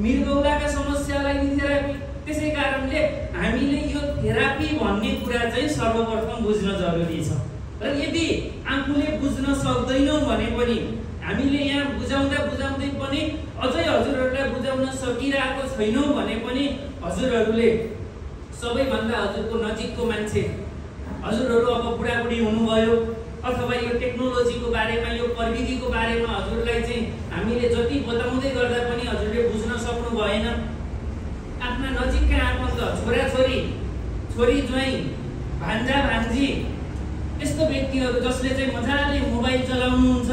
मृगौलाका समस्यालाई नि थेरापी। त्यसै कारणले हामीले यो थेरापी भन्ने कुरा चाहिँ सर्वप्रथम बुझ्न जरुरी छ। र यदि आफूले बुझ्न सक्दैनौँ भने पनि हामीले यहाँ बुझाउँदै पनि अझै हजुरहरूलाई बुझाउन सकिरहेको छैनौँ भने पनि हजुरहरूले सबैभन्दा हजुरको नजिकको मान्छे, हजुरहरू अब बुढाबुढी हुनुभयो अथवा यो टेक्नोलोजीको बारेमा, यो प्रविधिको बारेमा हजुरलाई चाहिँ हामीले जति बताउँदै गर्दा पनि हजुरले बुझ्न सक्नु भएन। आफ्ना नजिकका आफन्त, छोराछोरी, छोरी ज्वाइँ, भान्जा भान्जी, यस्तो व्यक्तिहरू जसले चाहिँ मजाले मोबाइल चलाउनुहुन्छ,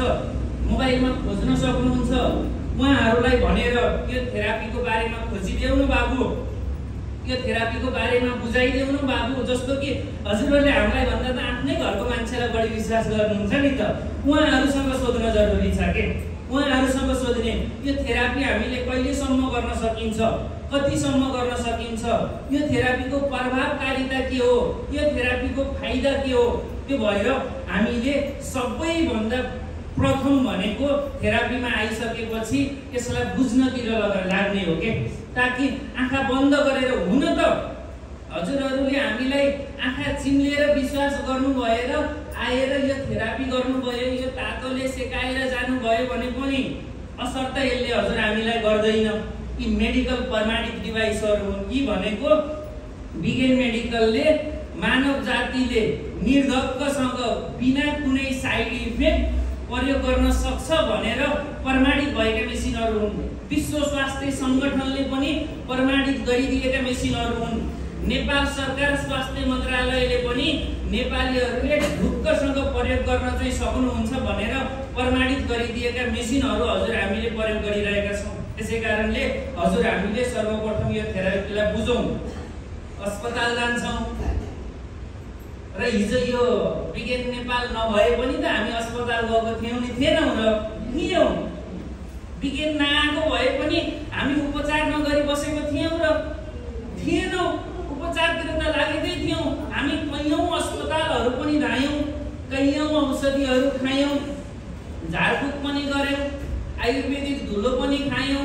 मोबाइलमा खोज्न सक्नुहुन्छ, उहाँहरूलाई भनेर यो थेरापीको बारेमा खोजिदेऊ बाबु, यो थेरापीको बारेमा बुझाइदेऊ बाबु। जस्तो कि हजुरहरूले हामीलाई भन्दा त आफ्नै घरको मान्छेलाई बढी विश्वास गर्नुहुन्छ नि त, उहाँहरूसँग सोध्न जरुरी छ के। उहाँहरूसँग सोध्ने यो थेरापी हामीले कहिलेसम्म गर्न सकिन्छ, कतिसम्म गर्न सकिन्छ, यो थेरापीको प्रभावकारिता के हो, यो थेरापीको फाइदा के हो, त्यो भएर हामीले सबैभन्दा प्रथम भनेको थेरापीमा आइसकेपछि यसलाई बुझ्नतिर लाग्ने हो के। ताकि आँखा बन्द गरेर, हुन त हजुरहरूले हामीलाई आँखा चिम्लेर विश्वास गर्नु भएर आएर यो थेरापी गर्नुभयो, यो तातोले सेकाएर जानुभयो भने पनि असर त यसले हजुर हामीलाई गर्दैन। यी मेडिकल प्रमाणित डिभाइसहरू हुन्। यी भनेको बिगेन मेडिकलले मानव जातिले निर्धक्कसँग बिना कुनै साइड इफेक्ट प्रयोग गर्न सक्छ भनेर प्रमाणित भएका मेसिनहरू हुन्। विश्व स्वास्थ्य सङ्गठनले पनि प्रमाणित गरिदिएका मेसिनहरू हुन्। नेपाल सरकार स्वास्थ्य मन्त्रालयले पनि नेपालीहरूले ढुक्कसँग प्रयोग गर्न चाहिँ सक्नुहुन्छ भनेर प्रमाणित गरिदिएका मेसिनहरू हजुर हामीले प्रयोग गरिरहेका छौँ। त्यसै कारणले हजुर हामीले सर्वप्रथम यो थेरापीलाई बुझौँ। अस्पताल जान्छौँ र हिजो यो बिगेन नेपाल नभए पनि त हामी अस्पताल गएको थियौँ नि, थिएनौँ र थियौँ। बिगेन नआएको भए पनि हामी उपचार नगरी बसेको थियौँ र थिएनौँ। उपचारतिर त लागेकै थियौँ। हामी कैयौँ अस्पतालहरू पनि धायौँ, कैयौँ औषधिहरू खायौँ, झारफुक पनि गऱ्यौँ, आयुर्वेदिक धुलो पनि खायौँ।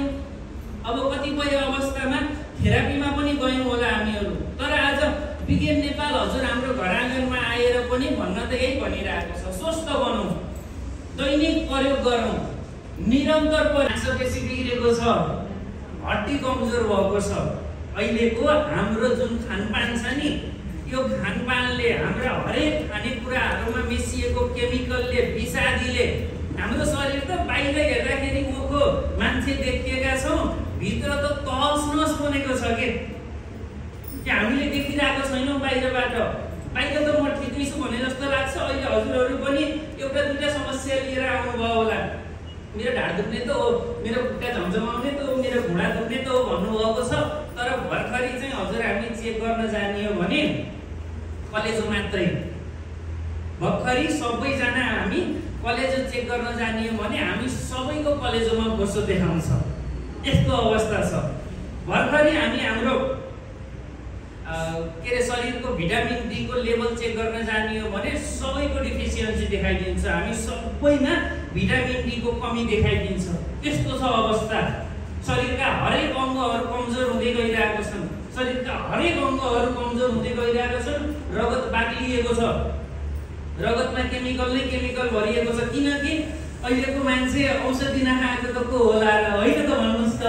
अब कतिपय अवस्थामा थेरापीमा पनि गयौँ होला हामीहरू। तर आज बिगेन नेपाल हजुर हाम्रो घर आँगनमा आएर पनि भन्न त यही भनिरहेको छ, स्वस्थ बनौँ, दैनिक प्रयोग गरौँ, निरन्तर मांसपेशी बिग्रेको छ, हड्डी कमजोर भएको छ। अहिलेको हाम्रो जुन खानपान छ नि, यो खानपानले हाम्रा हरेक खानेकुराहरूमा मिसिएको केमिकलले, विषादीले हाम्रो शरीर त बाहिर हेर्दाखेरि मुखो मान्छे देखिएका छौँ, भित्र त तहस बनेको छ के हामीले देखिरहेको छैनौँ बाहिरबाट। बाहिर त म ठिकै छु भने जस्तो लाग्छ। अहिले हजुरहरू पनि एउटा दुईवटा समस्या लिएर आउनुभयो होला। मेरो ढाड दुख्ने त हो, मेरो खुट्टा झमझमाउने त हो, मेरो घुँडा दुख्ने त हो भन्नुभएको छ। तर भर्खरै चाहिँ हजुर हामी चेक गर्न जाने हो भने कलेजो मात्रै, भर्खरै सबैजना हामी कलेजो चेक गर्न जाने हो भने हामी सबैको कलेजोमा बोसो देखाउँछ। यस्तो अवस्था छ। भर्खरै हामी हाम्रो के अरे शरीरको भिटामिन डी को लेभल चेक गर्न जाने हो भने सबैको डिफिसियन्सी देखाइदिन्छ। हामी सबैमा भिटामिन डी को कमी देखाइदिन्छ। त्यस्तो छ अवस्था। शरीरका हरेक अङ्गहरू कमजोर हुँदै गइरहेका छन्। शरीरका हरेक अङ्गहरू कमजोर हुँदै गइरहेका छन्। रगत बाक्लिएको छ, रगतमा केमिकल नै केमिकल भरिएको छ। किनकि अहिलेको मान्छे औषधि नखाएको त को होला र, होइन त भन्नुहोस् त।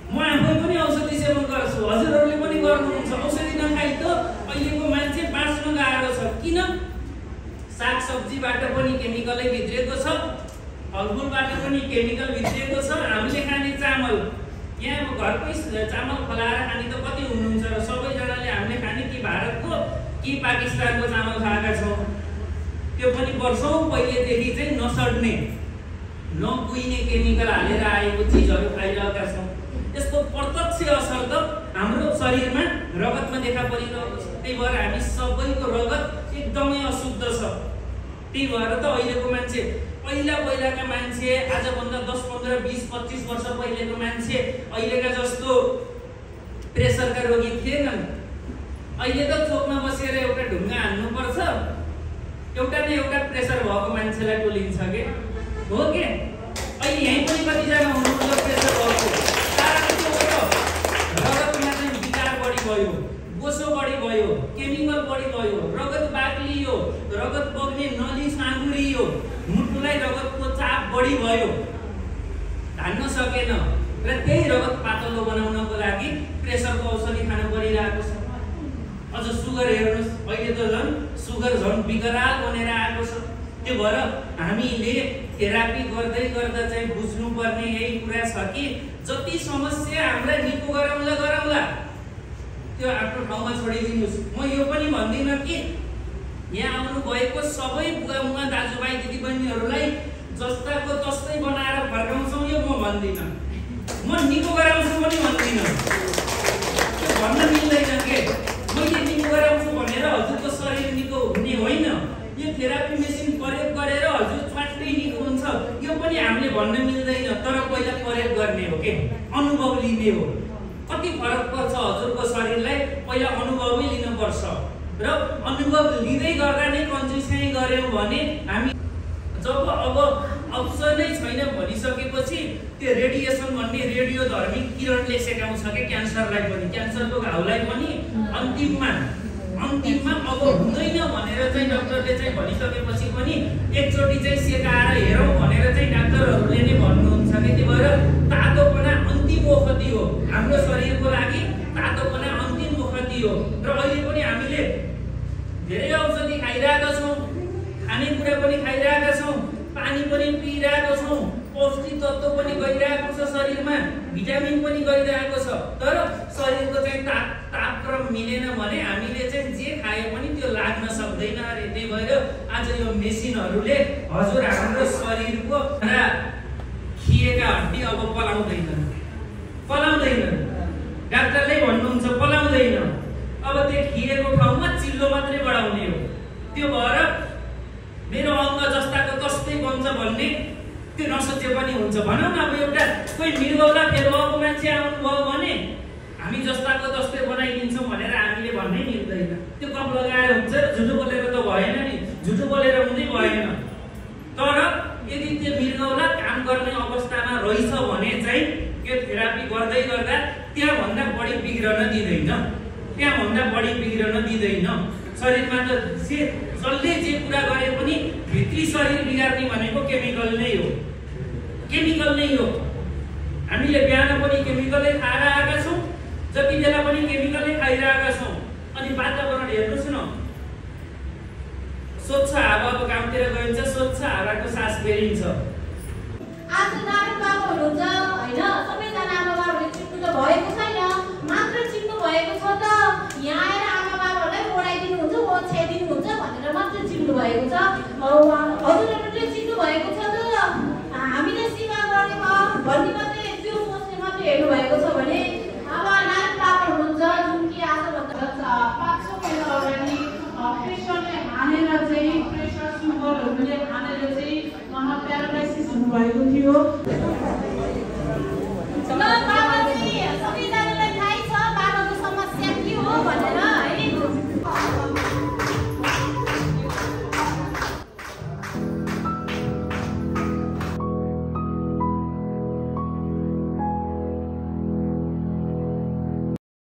म आफै पनि औषधि सेवन गर्छु, हजुरहरूले पनि गर्नुहुन्छ। औषधि नखाइ त अहिलेको मान्छे बाँच्न गाह्रो छ। किन? सागसब्जीबाट पनि केमिकलै भित्रिएको छ, फलफुलबाट पनि केमिकल भित्रिएको छ। हामीले खाने चामल, यहाँ घरकै चामल फलाएर खाने त कति हुनुहुन्छ र सबैजनाले हामीले खाने कि भारतको कि पाकिस्तानको चामल खाएका छौँ। त्यो पनि वर्षौँ पहिलेदेखि चाहिँ नसड्ने, नकुहिने केमिकल हालेर आएको चिजहरू खाइरहेका छौँ। यसको प्रत्यक्ष असर त हाम्रो शरीरमा रगतमा देखा परिरहेको छ। त्यही भएर हामी सबैको रगत एकदमै अशुद्ध छ। त्यही भएर त अहिलेको मान्छे, पहिलाका मान्छे, आजभन्दा 10, 15, 20, 25 वर्ष पहिलेको मान्छे अहिलेका जस्तो प्रेसरका रोगी थिएनन्। अहिले त चोकमा बसेर एउटा ढुङ्गा हान्नुपर्छ, एउटा न एउटा प्रेसर भएको मान्छेलाई टोलिन्छ के हो के। अहिले यहीँ पनि कतिजना हुनुहुन्छ प्रेसर भएको। भयो, केमिकल बढी भयो, रगत बाक्लियो, रगत बग्ने नली साँगुरियो, मुटुलाई रगतको चाप बढी भयो, धान्न सकेन र त्यही रगत पातलो बनाउनको लागि प्रेसरको औषधि खान परिरहेको छ। अझ सुगर हेर्नुहोस्, अहिले त झन् सुगर झन् विकराल बनेर आएको छ। त्यो भएर हामीले थेरापी गर्दै गर्दा चाहिँ बुझ्नुपर्ने यही कुरा छ कि जति समस्या हामीलाई निको गराउँला त्यो आफ्नो ठाउँमा छोडिदिनुहोस्। म यो पनि भन्दिनँ कि यहाँ आउनु भएको सबै बुवा दाजुभाइ दिदीबहिनीहरूलाई जस्ताको तस्तै बनाएर फर्काउँछौँ यो म भन्दिनँ। म निको गराउँछु पनि भन्दिनँ, त्यो भन्न मिल्दैन के। मैले निको गराउँछु भनेर हजुरको शरीर निको हुने होइन। यो थेरापी मेसिन प्रयोग गरेर हजुर च्वाट्टै निको हुन्छ यो पनि हामीले भन्न मिल्दैन। तर पहिला प्रयोग गर्ने हो के, अनुभव लिने हो। कति फरक पर्छ हजुरको शरीरलाई पहिला अनुभवै लिनुपर्छ र अनुभव लिँदै गर्दा नै कन्जुस्याइ गर्यौँ भने हामी जब अब अवसर नै छैन भनिसकेपछि त्यो रेडिएसन भन्ने रेडियोधर्मिक किरणले सेकाउँछ के क्यान्सरलाई पनि, क्यान्सरको घाउलाई पनि अन्तिममा अब हुँदैन भनेर चाहिँ डाक्टरले चाहिँ भनिसकेपछि पनि एकचोटि चाहिँ सेकाएर हेरौँ भनेर चाहिँ डाक्टरहरूले नै भन्नुहुन्छ कि। त्यही भएर तातोपना अन्तिम ओखती हो हाम्रो शरीरको लागि, तातोपना अन्तिम ओखती हो। र अहिले पनि हामीले धेरै औषधि खाइरहेका छौँ, खानेकुरा पनि खाइरहेका छौँ, पानी पनि पिइरहेको छौँ, पौष्टिक तत्त्व पनि गइरहेको छ शरीरमा, भिटामिन पनि गइरहेको छ। तर शरीरको चाहिँ तापक्रम मिलेन भने हामीले चाहिँ जे खाए पनि त्यो लाग्न सक्दैन अरे। त्यही भएर आज यो मेसिनहरूले हजुर हाम्रो शरीरको खिएका हड्डी अब पलाउँदैन। डाक्टरले भन्नुहुन्छ पलाउँदैन। अब त्यो खिएको ठाउँमा चिल्लो मात्रै बढाउने हो। त्यो भएर मेरो अङ्ग जस्ताको तस्तै बन्छ भन्ने त्यो नसोचे पनि हुन्छ। भनौँ न अब एउटा कोही मृगौला फेल भएको मान्छे आउनुभयो भने हामी जस्ताको तस्तै बनाइदिन्छौँ भनेर हामीले भन्नै मिल्दैन। त्यो कप लगाएर हुन्छ र झुटो बोलेर त भएन नि, झुटो बोलेर हुँदै भएन। तर यदि त्यो मृगौला काम गर्ने अवस्थामा रहेछ भने चाहिँ त्यो थेरापी गर्दै गर्दा त्यहाँभन्दा बढी बिग्रन दिँदैन। शरीरमा त जसले जे कुरा गरे पनि भित्री शरीर बिगार्ने भनेको केमिकल नै हो। हामीले बिहान पनि केमिकलै खाएर आएका छौँ, जति बेला पनि केमिकलै खाइरहेका छौँ। अनि वातावरण हेर्नुहोस् न, स्वच्छ हावाको कामतिर गइन्छ, स्वच्छ हावाको सास फेरिन्छ। आज नारायण बाबु हुनुहुन्छ होइन, सबैजना आमा बाबुले चिन्नु त भएको छैन, मात्र चिन्नु भएको छ त यहाँ आएर आमा बाबुहरूलाई ओडाइदिनुहुन्छ, ओछ्याइदिनुहुन्छ भनेर मात्र चिन्नु भएको छ। हजुरहरूले चिन्नु भएको छ त हामीले सेवा गर्ने भन्ने मात्रै त्यो सोच्ने मात्रै हेर्नु भएको छ भने अब नारायण बाबु हुनुहुन्छ जुन कि आजभन्दा 500 महिना अगाडि प्रेसरले हानेर चाहिँ प्रेसर सुगरहरूले हानेर चाहिँ उहाँ प्यारालाइसिस हुनुभएको थियो।